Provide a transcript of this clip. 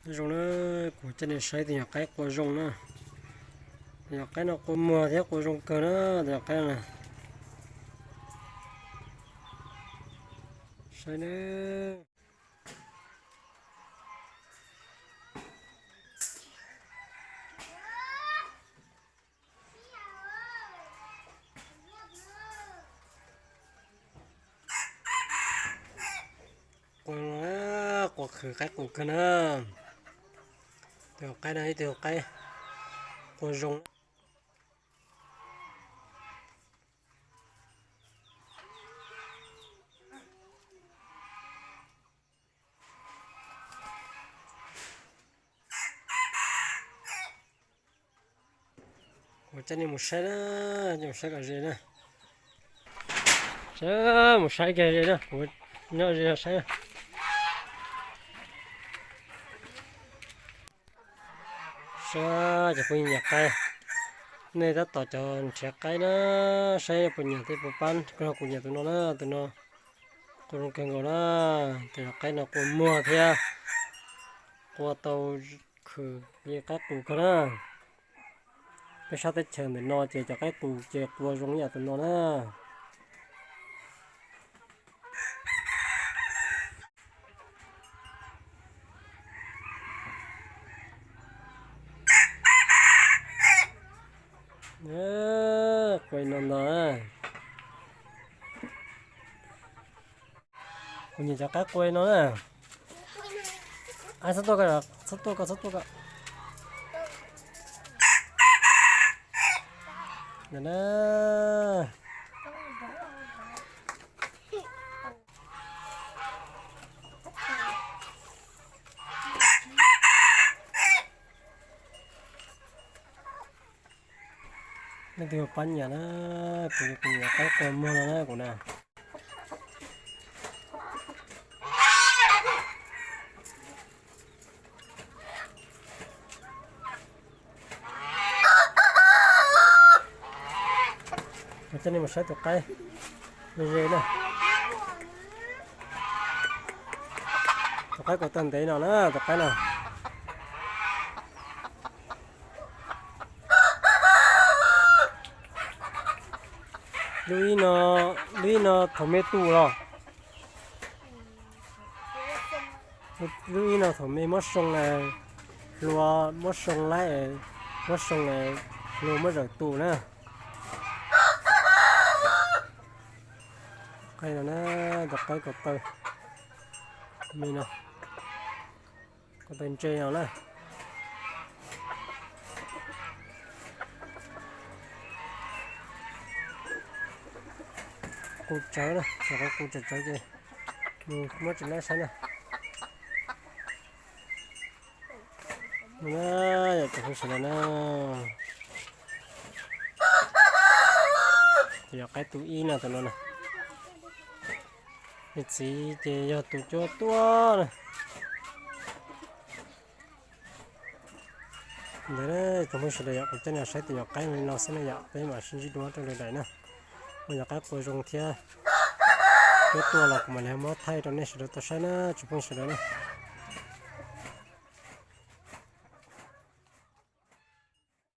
Nyob zoo na, kuv coj nej saib tus nyuam qaib qua zoo na. Tus nyuam qaib no qua muag thiab qua zoo kawg na, tus nyuam qaib no. Saib na. Qua, qua qhwv qaib qus kawg na. Tus qaib no ib tug qaib qua zoo. Kuv coj nej mus saib na, coj mus saib kom ze na. Saib, mus saib kiag ze na, kuv nyob ze saib. Saib cov phooj ywg nyiam qaib, nej tab tom cov nrhiav qaib na, saib puas nyiam thiab puas pab koj kuv nyiam tus no na, tus no qua zoo kawg nkaus na. Tus nyuam qaib no qua muag thiab qua tau khwv li qaib qus kawg na. Peb sab teb chaws ntawm no ces cov qaib qus ces qua zoo ib yam tus no na. Qua no ntag. Kuv nyiam cov qaib qua no na. Txhob tuaj ko, txhob tuaj ko, txhob tuaj ko. Nej tus pab nyiam na, kuv, kuv nyiam qaib qua muag no na kuv na. Coj nej mus saib tus qaib ze na. Tus qaib kom tag ntev no na, tus qaib no. Lub ib no, lub ib no thaum me tu los. Lub ib no thaum me muab soo, hlua muab soo laib, muab soo, hlua muab zawm tu na. Qaib no na, tus qaib ko taw me no, ko taw ntse no na. Qus tsawv na, qus tsawv tsawv ces muab tsis laib saib na. Yog tus phooj ywg sawv daws na, tus yog qaib tu ib no tus no na. Nws txiv ces yog tus cuab tuaj na. Ntawd tsoom phooj ywg sawv daws yom, kuv coj nej saib tus nyuam qaib li no xwb na yom, peb mam sib ntsib dua rau lwm daim na. Muaj yog qaib qua zoo thiab cuab tuaj los kuv mam li muab thaij rau nej sawv daws tau saib na tsoom phooj ywg sawv daws na.